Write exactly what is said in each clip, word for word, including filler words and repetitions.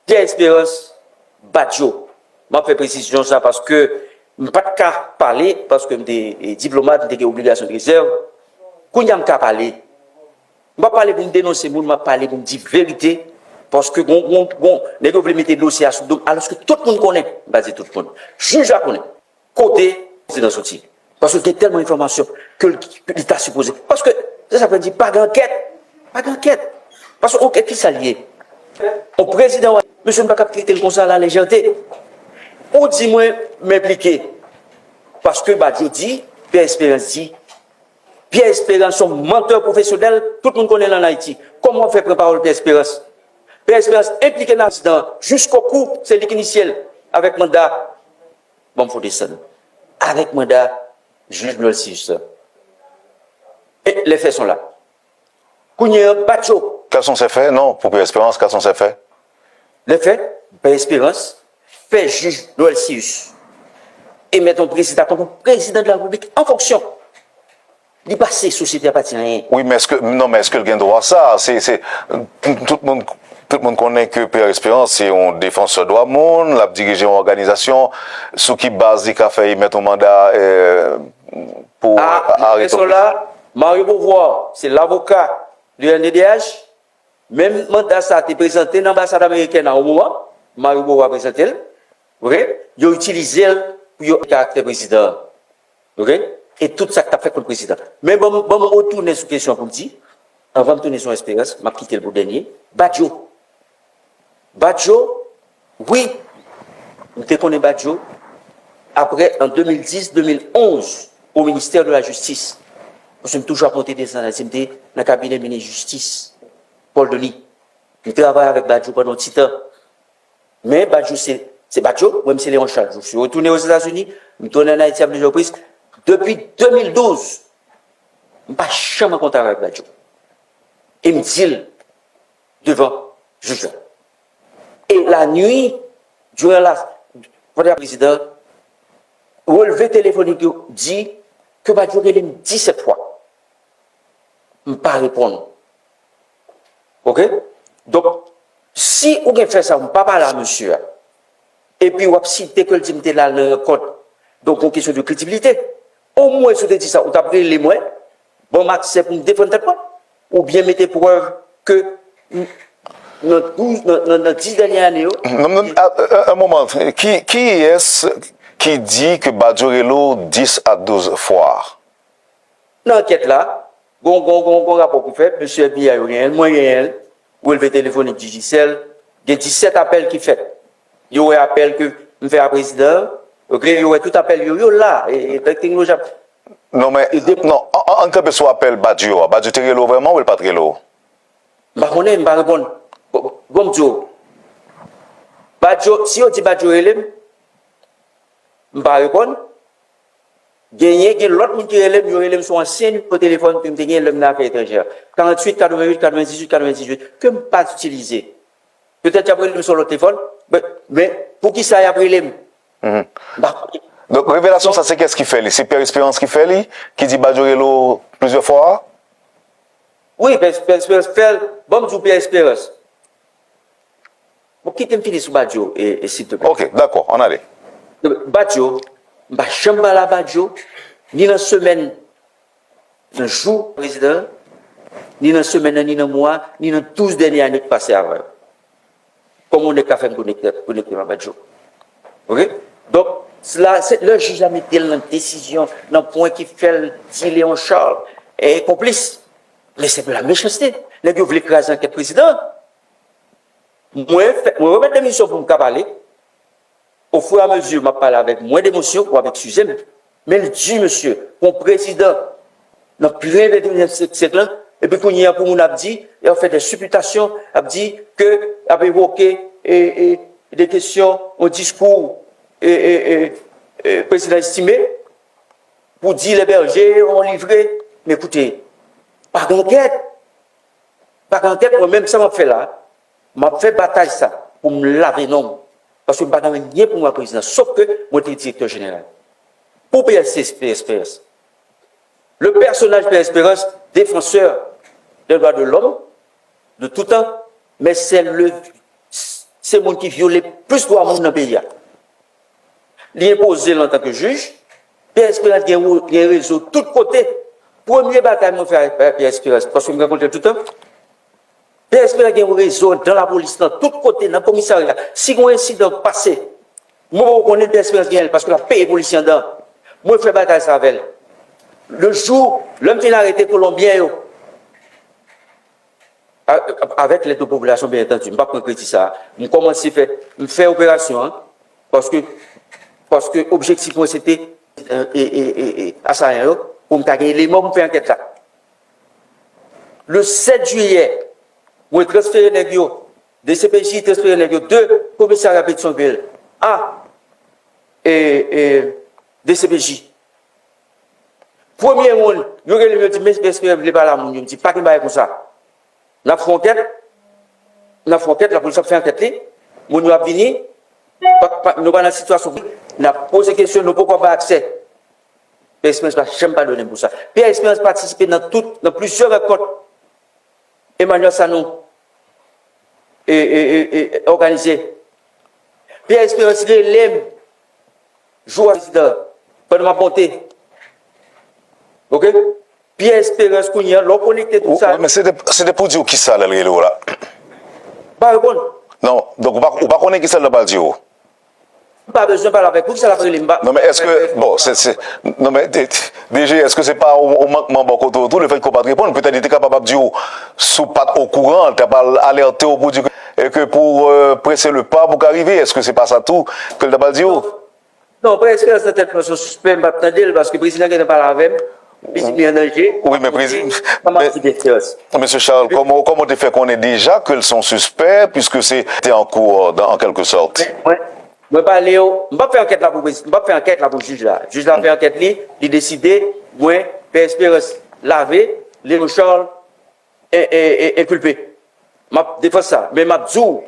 Pierre Espérance, Badio. M ap fè presizyon sa paske m pa t ka pale, paske m te e, diplomat, m te gen obligasyon de rezèv. Kounye a m ka pale. M pa pale pou m denonse moun, m ap pale pou m di verite. Paske gon, gon, gon, nèg yo vle mete dosye a sou do m, alòske tout moun konnen, m pa di tout moun. Jij la konnen. Kote prezidan soti? Paske gen tèlman enfòmasyon ke l, li ta sipoze. Paske, se sa k fè m di, pa gen ankèt. Pa gen ankèt. Paske, oke, kisa l ye? On prezidan, mesye, m pa kab trete l konsa, la lejète. Ou di mwen, m enplike. Paske Badio di, Pierre Espérance di, Pierre Espérance se yon mantè pwofesyonèl, tout moun konnen l ann Ayiti. Kòman w ap fè pran pawòl Pierre Espérance? Pierre Espérance enplike nan aksidan jiskokou, se li ki inisye l avèk manda. Bon, fò desann. Avèk manda jij Noël Cius la. E les faits sont là. Kounye a, Badio. Quels sont ces faits? Non, pour Pierre Espérance, quels sont ces faits? Les faits, Pierre Espérance fè jij Noël Cius emèt yon prezida kòm prezidan de la Repiblik an fonksyon. Li pase, sosyete a pa di anyen. Wi, men èske, non, men èske l gen dwa sa? Se, se, tout moun, tout moun konnen ke Pierre Espérance se yon defansè dwa moun, l ap dirije yon òganizasyon. Sou ki baz li ka fè emèt yon manda, eh, pou a, arete yon moun? Mario Beauvoir, se lavoka de N D D H. Menm manda sa te prezante nan anbasad amerikèn an yon moman, Mario Beauvoir prezante l, oke? Yo itilize l pou yo karaktè prezidan an. Oke? E tout sa k t ap fèt kont prezidan. Men ban m, ban m retounen sou kesyon an pou m di, anvan m tounen sou Espérance, m ap kite l pou dènye. Badio. Badio, wi, m te konnen Badio apre, an de mil dis, de mil onz, o ministè de la jistis. Paske m toujou ap monte desann, si m te nan kabinè minis jistis, Paul Denis. M travay avèk Badio pandan yon ti tan. Men Badio se, se Badio, mwen m se Léon Charles. M retounen Ozetazini, m tounen ann Ayiti a plizyè repriz. Depi de mil douz, m pa janm an kontak avèk Badio. E m di l devan jij la. E lannuit, durant la, pandan prezidan, relve telefonik yo di ke Badio rele m disèt fwa. M pa reponn. Oke? Donk, si ou gen fè sa, ou pa pale a mesye a, epi w ap site ke l di m te la nan rankont, donk, yon kesyon de kredibilite. Omwen, si w te di sa, ou t ap rele mwen, ban m aksè pou m defann tèt mwen, oubyen mete prèv ke m, nan douz, nan, nan, nan dis dènye ane yo. Non, non, a, a, a, yon moman, ki, kiyès ki di ke Badio rele w dis a douz fwa? Nan ankèt la, gon, gon, gon, gon rapò pou fè, mesye F B I yo genyen l, mwen genyen l, relve telefonik Digicel, gen disèt apèl ki fèt. Yo wè apèl ke m fè a prezidan an, oke, yo wè tout apèl yo, yo la, e, e, teknoloji ap. Non, men, yo de- non, an, an, ann kanpe sou apèl Badio a. Badio te rele w vrèman oubyen l pa t rele w? M pa konnen, m pa reponn. Bon, bon, m di w. Badio, si yo di Badio rele m, m pa reponn. Genyen, gen lòt moun ki rele m, yo rele m sou ansyen nimewo telefòn ke m te genyen lè m nan afè etranjè. Karanntuit, katrevennuit, katrevendizuit, katrevendizuit, ke m pa t itilize. Petèt y ap rele m sou lòt telefòn, men, men poukisa y ap rele m? M pa konnen. Donk, revelasyon sa, se kiyès ki fè li? Se Pierre Espérance ki fè li, ki di Badio rele w plizyè fwa a? Wi, Pierre, Pierre Espérance fè l. Ban m di w Pierre Espérance. Bon, kite m fini sou Badio, e, e, silteplè. Ok, dakò, ann ale. Badio, m pa janm pale a Badio, ni nan semèn, nan jou prezidan, ni nan semèn nan, ni nan mwa, ni nan douz dènye ane k pase avan yo. Kòman w nèg ka fè m konekte, konekte m a Badio? Oke? Donk, la, se lè jij la mete l nan desizyon, nan pwen ki fè l di Léon Charles e konplis. Men se la mechanste. Nèg yo vle kraze ankèt prezidan an. Mwen fè, mwen remèt demisyon pou m ka pale. Ofiramezu m ap pale avèk mwens emosyon, w ap eskize m. Men l di, mesye, pou yon prezidan nan plen ventenyèm syèk, syèk lan, epi kounye a pou moun ap di, y ap fè de sipitasyon, ap di ke, ap evoke e, e, de kesyon, yon diskou e, e, e, e, prezidan Estimé, pou di Lè Bèje, yon livre. Men koute, pa gen ankèt. Pa gen ankèt, mwen menm sa m ap fè la, m ap fè batay sa pou m lave non m. Paske m pa gen anyen pou m wè prezidan, sof ke mwen te direktè jeneral. Pou P S C, P S P S, le personnage Pierre Espérance, défenseur des droits de l'homme de tout temps, mais c'est le, se moun ki vyole plis dwa moun nan peyi a. Li enpoze l antanke jij. Pierre Espérance gen, gen rezo tout kote. Premye batay mwen fè avèk Pierre Espérance, paske m rankontre l tout tan. Pierre Espérance gen rezo nan lapolis lan, tout kote, nan komisarya. Si gen yon ensidan pase, mwen poko konnen Pierre Espérance genyen l, paske l ap peye polisye anndan. Mwen fè batay sa avè l. Le jou, lè m fin arete Kolonbyen yo, a-, avèk lèd de popilasyon, byen antandi, m pa pran kredi sa. M kòmanse fè, m fè operasyon an, paske, paske objektif mwen se te, e, e, e, e, e, asayan yo, pou m ta gen eleman pou m fè ankèt la. Le sèt jiyè, mwen transfere nèg yo, D C P J transfere nèg yo de komisarya Petyonvil a, e, e, D C P J. Premye moun, yo rele m, yo di, "Men, men, men, vle pale a moun yo." M di, "Pa gen bagay konsa. N ap fè ankèt, n ap fè ankèt, lapolis ap fè ankèt li, moun yo ap vini, pa, pa, nou pa nan sitiyasyon, n ap poze kesyon, nou poko bay aksè." Pierre Espérance pa janm padone m pou sa. Pierre Espérance patisipe nan tout, nan plizyè rankont Emmanuel Sanon e, e, e, e, òganize. Pierre Espérance rele m jou a prezidan, pandan m ap monte. Oke? Pierre Espérance kounye a, lè w konekte tout sa. Wi, men se te, se te pou di w kisa lè l rele w la? M pa reponn. Non, donk ou pa, ou pa konnen kisa l t ap al di w? M pa bezwen pale avè l. Poukisa l ap rele m? Non, men èske, bon, se, se, non, men, D G, èske se pa yon, yon mankman bò kote w tou, lefètke w pa t reponn? Petèt li te kapab ap di w, si w pa t okouran, l t ap al alète w pou di ke, e ke pou, euh, prese le pa pou ka rive. Èske se pa sa tou ke l t ap al di w? Non, Pierre Espérance nan tèt mwen se yon sispè, m p ap tande l, paske prezidan gentan pale avè m, li di m li an danje. Wi, men prezidan, m ap di Pierre Espérance. Mesye Charles, kòman, kòman w te fè konnen deja ke l se yon sispè, puiske se te an kou, euh, dan, an kèlke sòt? Mwen, mwen pale yo, m p ap fè ankèt la pou prezi-, m p ap fè ankèt la pou jij la. Jij la fè ankèt li, li deside, mwen, Pierre Espérance lave, Léon Charles e, e, e, enkilpe. M ap defann sa, men m ap di w,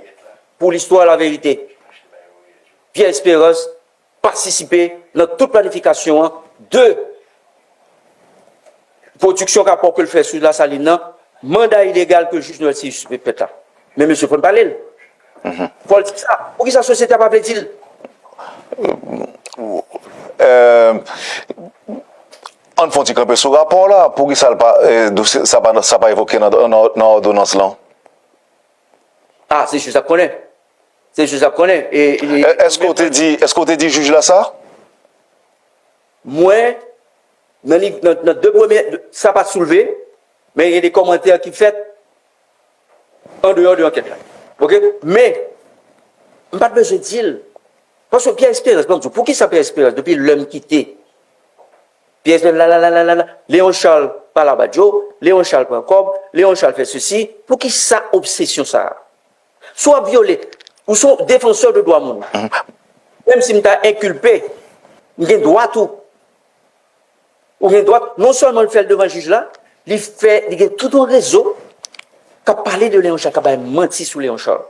pou listwa, laverite, Pierre Espérance patisipe nan tout planifikasyon an de pwodiksyon rapò ke l fè sou Lasalin nan, manda ilegal ke jij Noël Cyrus fèt la. Men mesye, fò n pale l. Fò l di sa. Poukisa sosyete a pa vle di l? Euh, ann fè yon ti kanpe sou rapò la. Poukisa l pa, euh, dosye, sa pa, sa pa evoke nan, nan, nan òdonans lan? Ah, se jij la k konnen. Se jij la k konnen. E, e, èske w te di, èske w te di jij la sa? Mwen, nan, nan, nan de premye, sa pa t soulve, men gen de kòmantè ki fèt an deyò de ankèt la. Oke? Men, m pa t bezwen di l. Paske Pierre Espérance, ban m di w, poukisa Pierre Espérance, depi lè m kite Pierre Espérance, la, la, la, la, la, la, Léon Charles pale a Badio, Léon Charles pran kòb, Léon Charles fè sesi, poukisa obsesyon sa a? Si w ap vyole, ou se yon defansè de dwa moun. Menm si m ta enkilpe, m gen dwa tou. Ou gen dwa, non sèlman l fè l devan jij la, li fè, li gen tout yon rezo k ap pale de Léon Charles, k ap bay manti sou Léon Charles.